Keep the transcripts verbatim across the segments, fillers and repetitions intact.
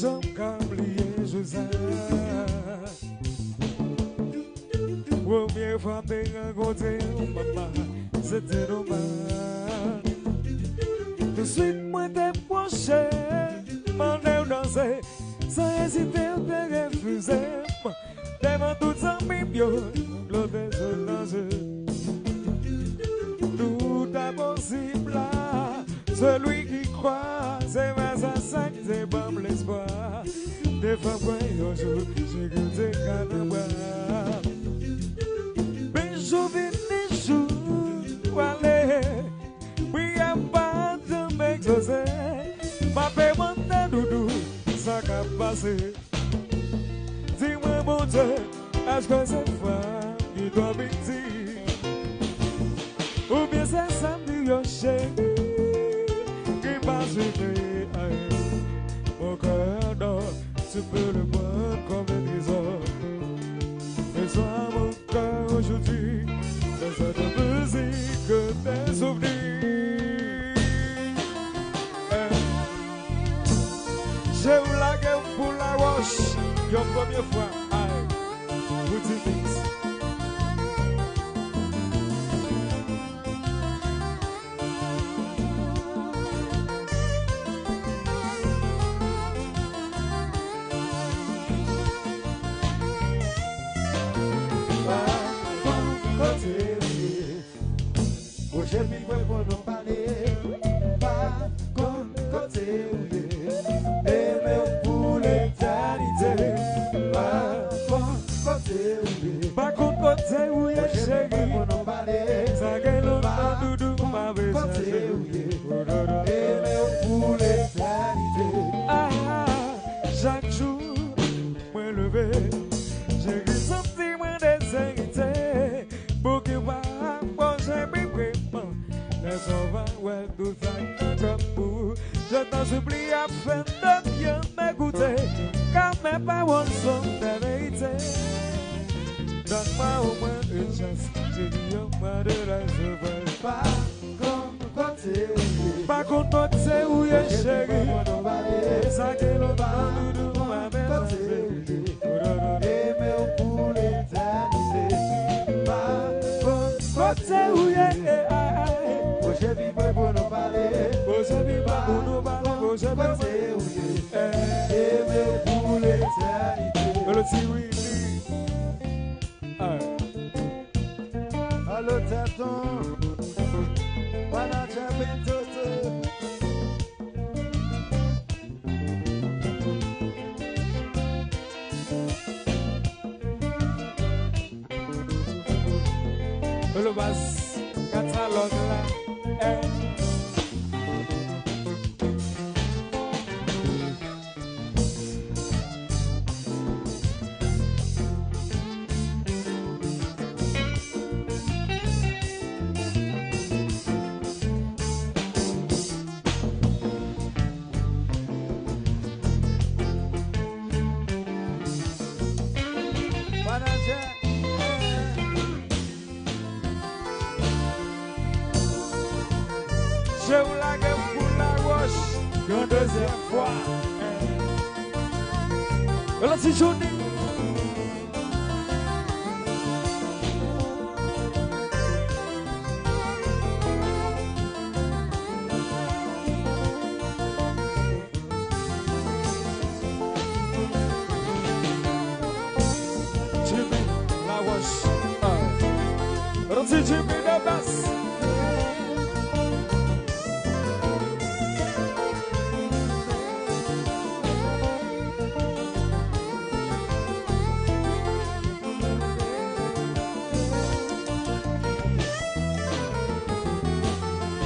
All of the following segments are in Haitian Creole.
Janm ka bliye jou sa. Premye fwa m te rankontre yon manman, se te nòmal. Touswit mwen te pwoche, mande l danse, san ezite l te refize m. Devan tout zanmi m yo, dlo te sot nan je. Tout a posib la, celui qui croit, se vè sa sa k te ban m lespwa. Te fè m kwè yon jou, Jezi te ka nan bra. Men jou vini jou pwale, priyè m pa janm egzose. M ape mande doudou, sa k ap pase? Di mwen, Bondye, èske se fwa ki twò piti? Oubyen se sa m di yo, cheri, ki pa swiv? Ay, mon cœur d'or, tu peux le prendre comme un trésor. Mais sois mon cœur aujourd'hui, dans cette musique, tes souvenirs. Eh. Je w lage m pou Lawòch yon premye fwa. Ay, Rudy Mix. Pa konn kote w ye. Pwoche pi pre pou nou pale. Pa konn kote w ye. Renmen w pou letènite. Pa konn kote w ye. Pa konn kote w ye, cheri. Pwoche pi pre pou nou pale. Sa gen lontan, doudou, m ap chache w. Renmen w pou letènite. Ah, chak jou mwen leve, cheri, santi mwen dezerite. Pou ki w pa pwoche pi pre mwen. Lèzòm va wè tout sa k nan kè m pou ou. Je t'en supplie, afin de bien m'écouter, car mes paroles sont des vérités. Donne-moi au moins une chance, je dis au moins de la souffrance. Pa konn kote w ye. Pa konn kote w ye, cheri. Sa gen lontan, doudou, m ap chache w. Renmen w pou letènite. Pa konn kote w ye. Pwoche pi pre pou nou pale. Pwoche pi pre pou nou pale. Pwoche pi pre. Kote w ye. Renmen w pou letènite. Alo, ti Willy. Alo, Tèton. Manager Bentoto. Alo, baz, katalòg la. Eh. Manager. Je w lage m pou Lawòch yon dezyèm fwa. Alo, ti Johnny. Jimmy Lawòch. Ah. Roti Jimmy the best.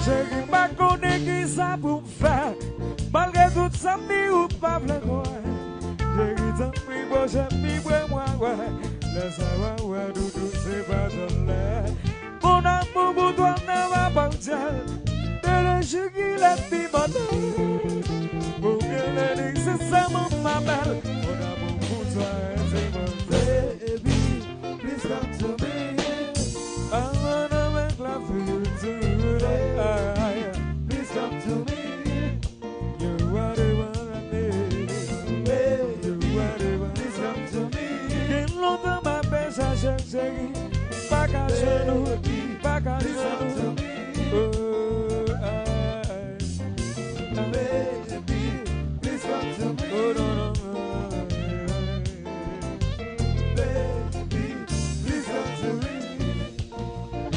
Cheri, m pa konnen kisa pou m fè. Malgre tout sa m di, ou pa vle kwè. Cheri, tanpri, pwoche pi pre mwen, wè. Lè sa w a wè, doudou, se pa jòl lè. Mon amour pour toi ne va pas dire de le jus qu'il est pimenter. Mon bien-aimé, c'est ça, mon ma belle. Mon amour pour toi est immortel. Baby, please come to me. I wanna make love to you tonight. Baby, please come to me. You are the one I need.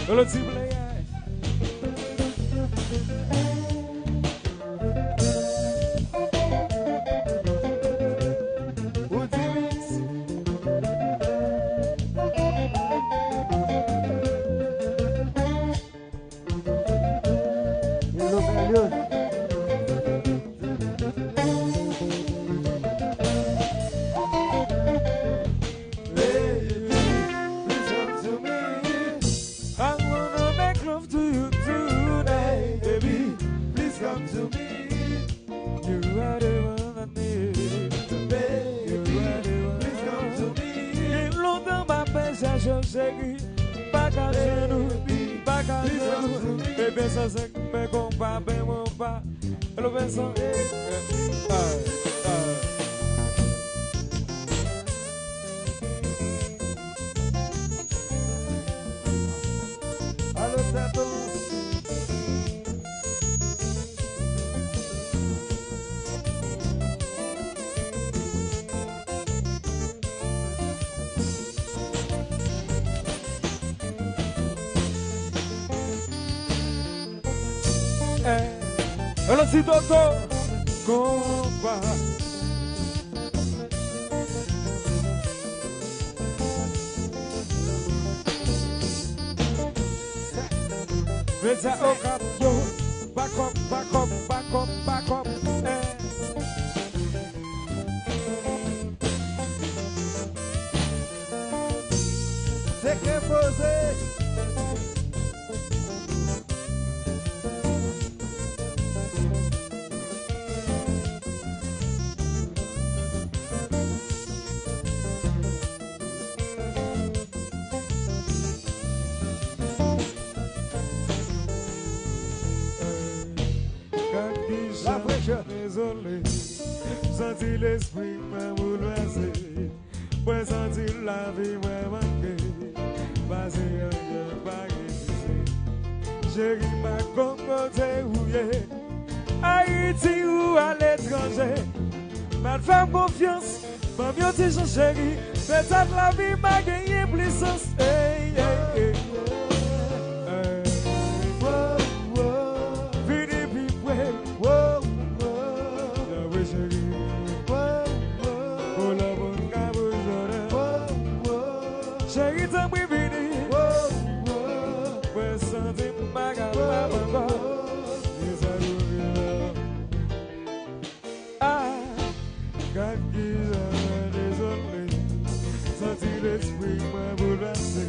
Hello, ti player. Ou di mix. Hello, Bèlyòz. Hey, please come to me. I wanna make love to you tonight, baby. Please come to me. You are the one I need. Baby, please come to me. Gen lontan m ap chèche w, cheri. M pa ka jwenn ou, m pa ka jwenn ou. Ebyen, sa se k fè konpa, ben, konpa. Hello, Vincent. Eh, eh, ah, ah. Alo, Tato. Eh, alo, ti Toto. Konpa. Medya Okap yo. Back up, back up, back up, back up. Eh. Se ke poze. Gad kijan m dezole, m santi lespri mwen boulvèse. Mwen santi lavi mwen manke, pase anyen pa egziste. Cheri, m pa konn kote ou ye, Ayiti ou aletranje. Bat fè m konfyans, ban m yon ti chans, cheri. Petèt lavi m a genyen plis sans. Ey, ey, ey. Ey. Vini pi pre. Tanpri, cheri. Pou lanmou n ka pou jodi. Cheri, tanpri, vini. Mwen santi m pa kapab ankò. Ni sa nou vivan. Ah, gad kijan mwen dezole. Santi lespri mwen boulvèse.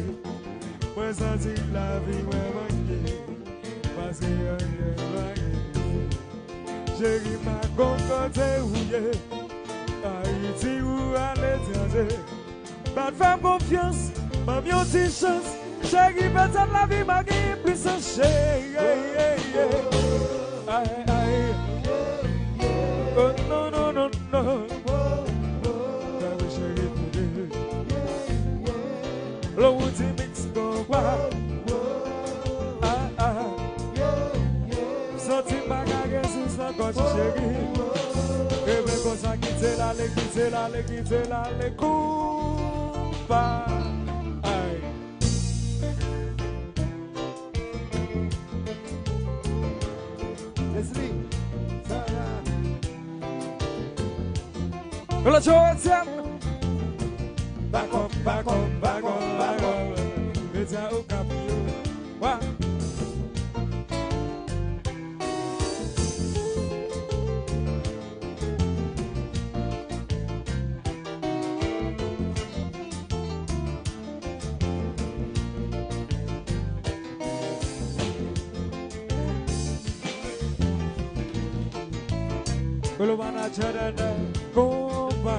Mwen santi lavi mwen manke, pase anyen pa egziste. Cheri, m pa konn kote ou ye, Ayiti ou aletranje. Bat fè m konfyans, ban m yon ti chans. Cheri, petèt lavi m a genyen plis sans, cheri. Ay, ay. Oh, non, non, non, non. Tanpri, cheri, tanpri. Lè w di mix konpa. Ah, ah. Santi m pa ka gen sou sa ankò, ti cheri. Ebyen konsa, kite l ale, kite l ale, kite l ale, konpa. Ay. Leslie, Sarah. Lòt yo, Etienne. Back up, back up, back up, back up. Medya Okap yo. Wa. Kolo manager nan konpa.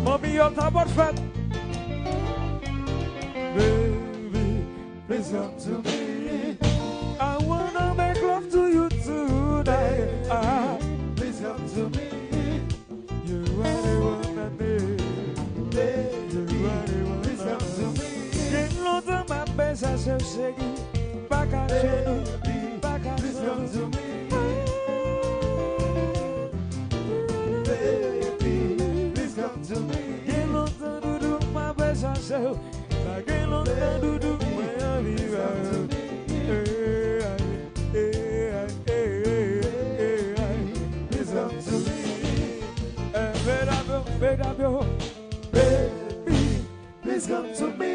Manmi yo, ta bòn fèt. Baby, please come to me. I wanna make love to you today. Ah. Please come to me. You are the one I need. Baby, you are the one I need. Gen lontan m ap chèche w, cheri. Pa ka jwenn ou, pa ka jwenn ou. Come to me. Baby, please come to me. Gen lontan doudou m ap chache w. Sa gen lontan doudou mwen anvi wè w. Please come to me. Eh, medam yo, medam yo. Baby, please come to me.